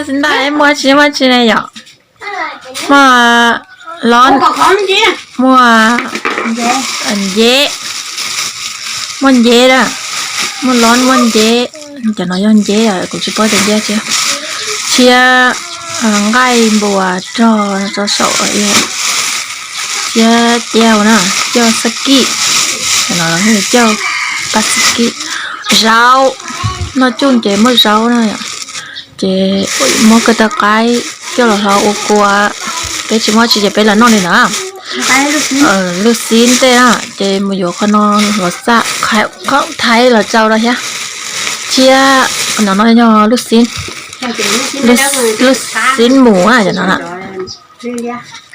Xav ntaj muaj tsi muaj tsi ne yom? Muaj lob, muaj nceb, muaj nceb, muaj lob muaj nceb. Cov no yog nceb, kuv tsis paub tias nceb tsi. Tshiab nqaij npua rog rau saum, tshiab cauj na, cauj xab kij, cov no los cauj paj xab kij. Zaub, noj cuj ces muaj zaub na. Ces muab ko taw qaib coj los hlo ua kua. Peb tsis muaj tsi ces peb los noj li ntawd. Lub xib tej na, ces mus yuav qhov no los xaj, qhov thaiv los tsau rau thiab. Tshiab, no no yog lub xib, lub xib mus na, cov no na.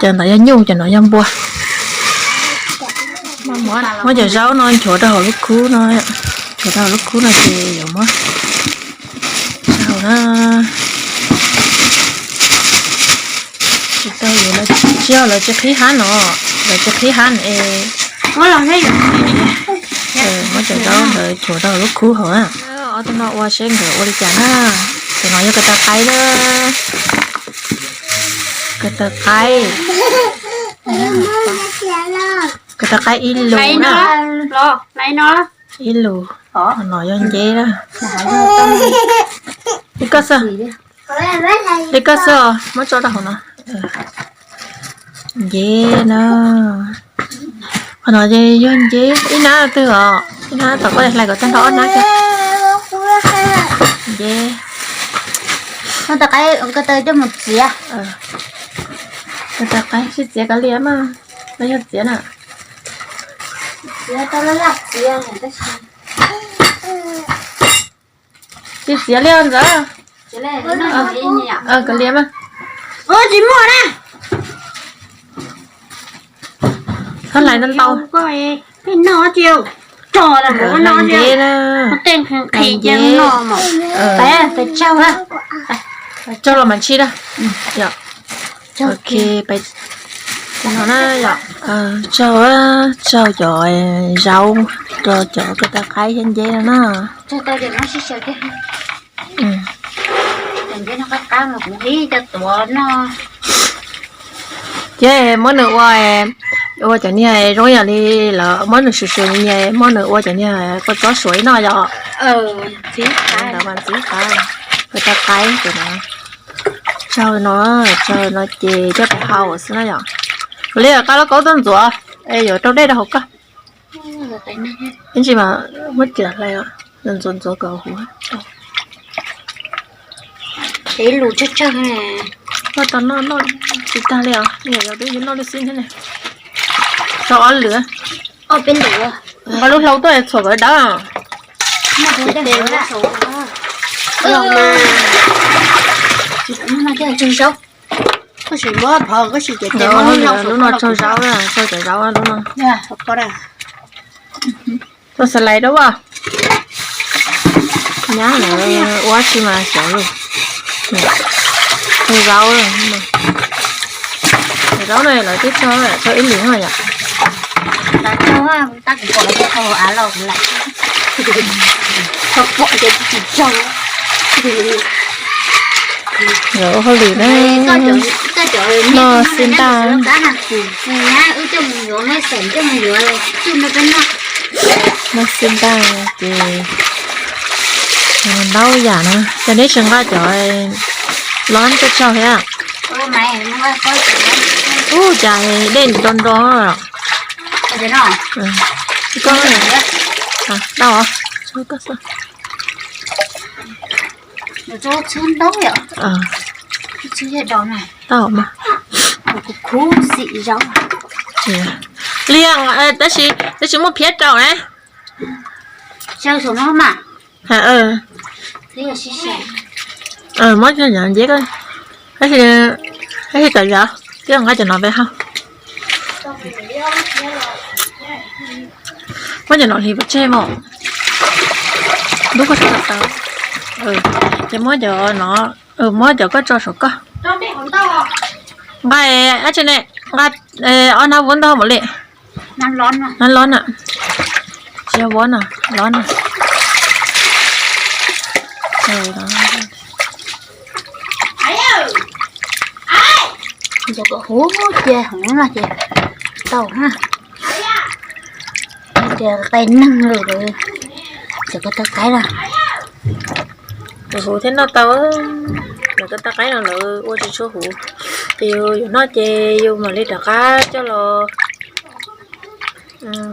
Cov ntawd yog nyuj, cov no yog npua. Muab cov zaub no nchuav rau hauv lub khub no, nchuav rau hauv lub khub no ces yuav muab rau hauv na. Tsis tau yuav, tsis yog lawv tsis qhib hab no, lawv tsis qhib hab es muab cov zaub ntawd nchuav rau hauv lub khub hauv na. Ob tug no ua seb nkawd ua li cas na. Cov no yog ko taw qaib na. Ko taw qaib, ko taw qaib ib lus na. Ib lus, no yog nceb na. Li koj xwb, li koj xwb os, muab tso rau hauv no. Nceb na. Qhov no ces yog nceb ib hnab twg os, ib hnab tom koj hlais kom tag nrho ob hnab. Nceb. Ko taw qaib, ko taw coj mus txiav. Ko taw qaib sib txiav kav liam mas, no yog txiav na. Sib txiav liaj ntxawm. Kav liam mas. Tsis muaj na. Txhob hlais ntau ntau. Nceb na. Nceb. Tsaug los mas tshib na. Ok, no na yom. Tsaug, tsaug cov zaub rau cov ko taw qaib thiab nceb no na. Ces muab nws ua, ua cov niag zoo yam li lawv muab nws swm swm ni, muab nws ua cov niag kua txob suav ib noj yom. Ntawd mas ntxiv qab, ko taw qaib ces no. Tsaug no, tsaug no ces coj pais hau xwb na yom. Kuv li qab lub kaub tuaj ntxuav, yuav rau dej rau hauv koj. Ib ntsis mas muab riam hlais, ntxuav ntxuav kom huv. Ib lus tsawg tsawg ne. Koj tau noj noj tsis tag li os, yog twb yuav noj lub xib thiab ne. Rau ob lwm. Nqa lub hlau tuaj txhuam kom dawb. Lub no tsaug zaub, tsaug cov zaub lub no. Tau xas lais dab as. Nyab lawv ua tsi mas xyov lus. Tsaug zaub, zaub no lawv twb tsaug, tsaug ib lwm no yom. Lawv ua hauj lwm na, noj xwb ntaj. Noj xwb ntaj ces ntau yam na, ces neb tsis nqa cov lob tuaj tsaug thiab. Ub, cas dej nro nro. Tau, tau mas. Liaj, tab sis, tab sis muaj phiab rau na. Muab cov nceb, tab sis, tab sis cov yov, twb nqa cov no peb hau. Muab cov no hliv pov tseg mos. Dub koj tau tau. Ces muab cov no, muab cov koj tso saum koj. Nqa, ab tsi ne, nqa ob nab vuab ntog mam li. Nab lob na, tsis yog vuab no, lob no. Cov kom huv cia hov no ces tau na. Ces qe neeg lawm, cov ko taw qaib na. Huv thiab noj tau, lawv ko taw qaib no lawv ua tsis tshua huv, ces yus yuav noj ces yus mam li rov qab coj los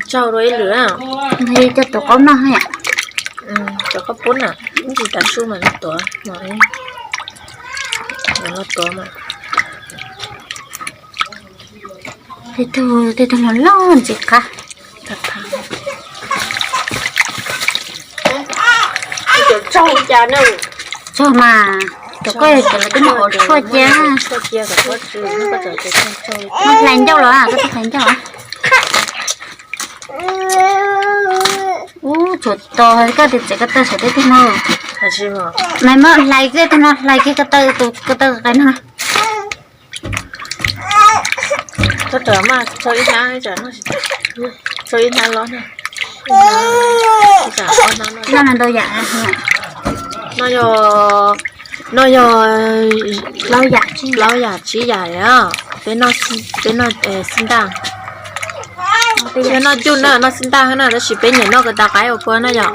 tsaug dua ib lwm na. Coj tuav qaub noj, tuav qaub pub na, ib ntsis tav su mam li tuav, mam li tuav mas. Tej tug, tej tug loj loj ntxim qab. Tsaug mas, cov koj cov lawv twb muab hauv tshuaj cia. Muab hlais ncauj los, koj twb hlais ncauj. Ub, tshuav tos koj tias txiav ko taw saum tej tug no. Mas muab hlais kiag tug no, hlais kiag ko taw, tus ko taw qe no. Tso ib hnab, tso ib hnab los na. No yog, no yog plaub yam tsib yam li, peb noj xib ntaj. Peb noj cuj na, noj xib ntaj na, tab sis peb nyiam noj ko taw qaib ua kua na yom.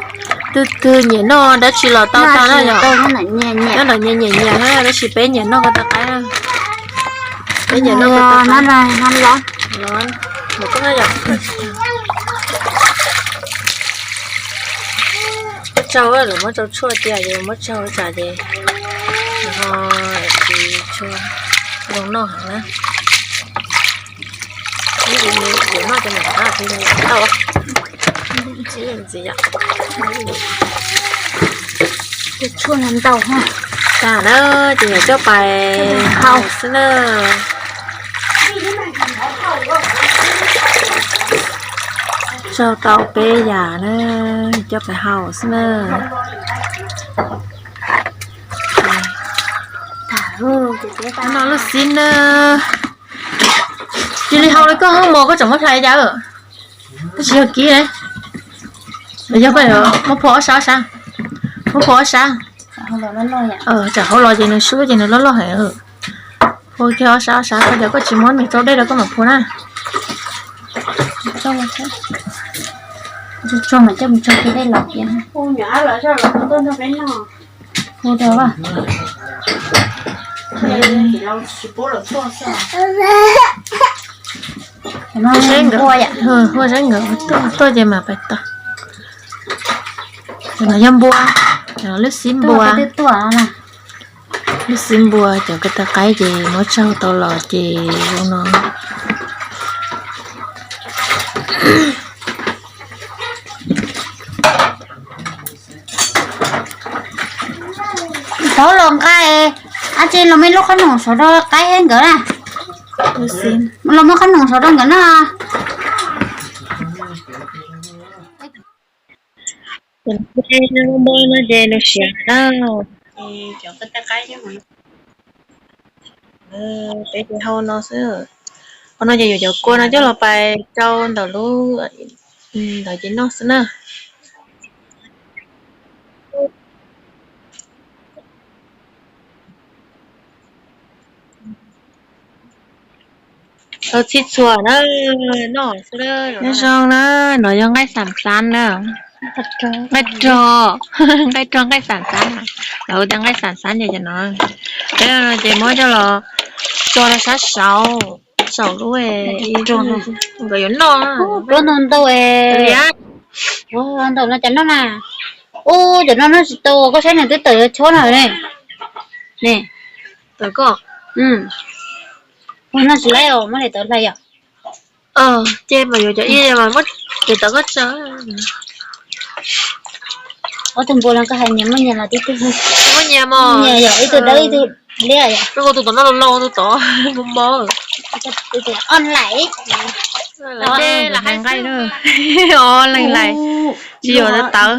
Twg twg nyiam noj dab tsi los tau tag na yom. Nyob ntawm nyias nyiam nyiam na, tab sis peb nyiam noj ko taw qaib na. Peb nyiam noj ko taw qaib. Muab tsaug, lawv muab rau tshuaj cia ces muab tsaug tsam ces ho tsis tshua zoo noj heev na. Tus tshuaj no ntau ha. Tas na, ces yog coj pais hau xwb na. Tsaug tau peb yam na, coj pais hau xwb na. No lub xib na. Cia li hau li koj hauj mos, koj tseem muab hlais cas. Koj tsis yog kib, yog koj muab phua ob sab, muab phua ob sab. Tsam hauv los ces nws sub ces nws loj loj heev. Phua kiag ob sab ob sab, koj cov koj tsis muab nws tsau dej rau koj mam phua na. Tso mas coj mus tso kiag dej los kiag. Hu rau. Hu seb nkawd, hu seb nkawd tuaj ces mam pais tau. No yog npua, lub xib npua. Lub xib npua cov ko taw qaib ces muab tsaug tau los ces zoo no. Tau los nqa, ab tsi los muaj ib lub qhob noom saud rau qaib thiab nkawd na. Los muab qhob noom saud rau nkawd na. Npua no ces nws siav na. Cov ko taw qaib, peb ces hau no xwb. Qhov no ces yuav cov kua no coj los pais rau ntawm lub ntawd ces noj xwb na. Tau txhij txhua na, noj xwb. Nyob zoo na, no yog nqaij xam xab na. Nqaij rog, nqaij rog nqaij xam xab na. Lawv hu tias nqaij xam xab ces cov no. Peb ces muab coj los tso rau sab saud, saum lub, nkawd yuav noj. Ntau ntau no cas noj na. Ub, cov no noj tsis tau, koj saib nws twb tawm yuav tshuab no ne. Ne, tawm koj. Ua no tsis laib os, muab daim tawv hlais yom. Ces mas yuav cov ib mas muab daim tawv koj tso. Ob tug npua no koj hais nyias muaj nyias los tib tug. Muaj nyias mos. Nyias yom, ib tug dawb ib tug liab yom. Tus tom no los laus, tus tom npua npua. Online. Leej lais, tsis yuav tawv.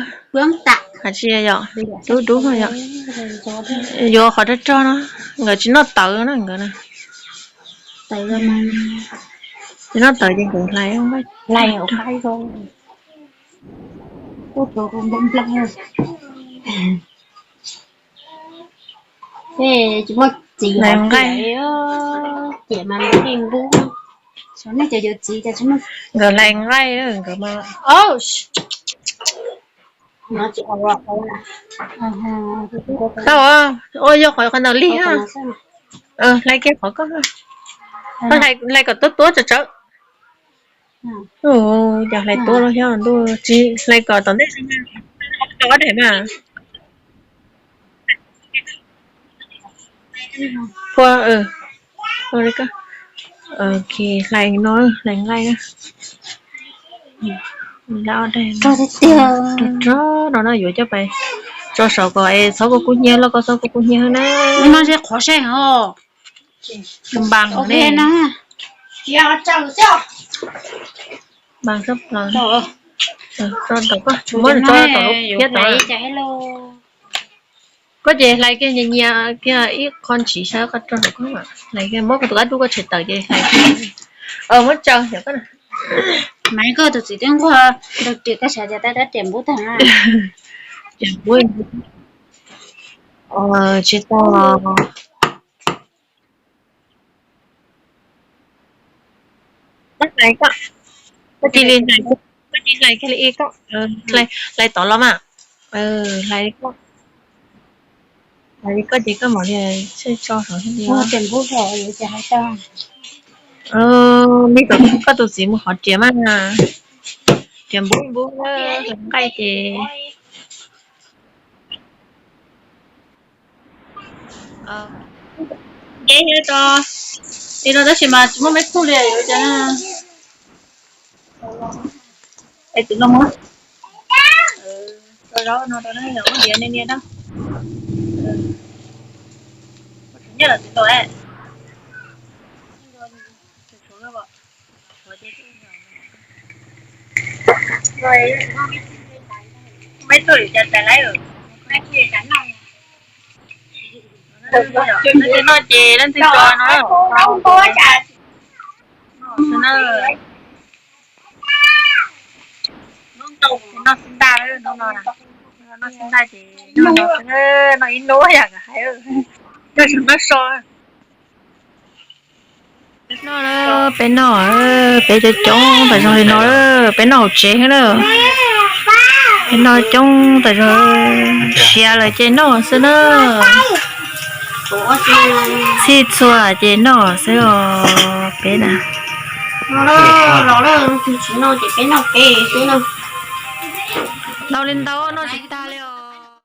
Tsis yog, dub dub yom. Yuav qhov rog rog no, nkawd tsis noj tawv na nkawd na. Tsis noj tawv ces nkawd hlais. Tsis muaj Txiv hlais nqaij. Ces mas li npub, nej cov yuav txiv cas tsis muaj. Nkawd hlais nqaij, nkawd mas, tau, ua yog qhov qhov ntawm li ha. Hlais kiag qhov koj, hlais kom tuab tuab tsawv tsawv. Ua cas hlais tuab los thiab ntuj, tsis hlais kom tom ntej, tau ob daim mas. Phua, hlais no, hlais nqaij na. Rog rog no na, yuav coj pais tso saum kom es txhob kub kub hnyiab, loj koj txhob kub kub hnyiab na. No ntshe qhuav saib os. Npaa ne. Npaa sab plaws. Tso tom koj, muab tso tom lub phiab tod. Koj ces hlais kiag nyias nyias kiag ib qho ntsis saib qhov rog koj, hlais kiag muab kuv tus kab dub koj tshem tawm ces hlais kiag. Muab tsaws yom koj. Mas koj tus txiv twb nquag rau riam, koj xav tias tab dab riam npub tag na. Riam npub, tsis tau. Koj cia li hlais, koj cia li hlais kiag li koj, hlais tod los mas. Hlais li koj, hlais li koj ces koj mam li tso saud thiab li. Npub, npub, koj tus txiv mus qhov riam mas, riam npub npub, hlais nqaij ces. Nce thiab tso, li no tab sis mas tsis muaj me txuj li yuav cas na. Es tus no muab tso zaub no rau na, yog muab diav niaj niaj na. Nyiaj los tsis tau. Meb tuaj yuav cas tais laib. Leej twg noj ces leej twg tso no. Noj xib ntaj, noj xib ntaj ces noj ib hnub yam hais, noj noj so. Noj, peb noj, peb coob coob tas zog li no, peb noj hauv tsev xwb na. Peb noj coob tas zog, siav lawm ces noj xwb na. Txhij txhua ces noj xwb os peb na. Ntau li ntau noj tsis tag li os.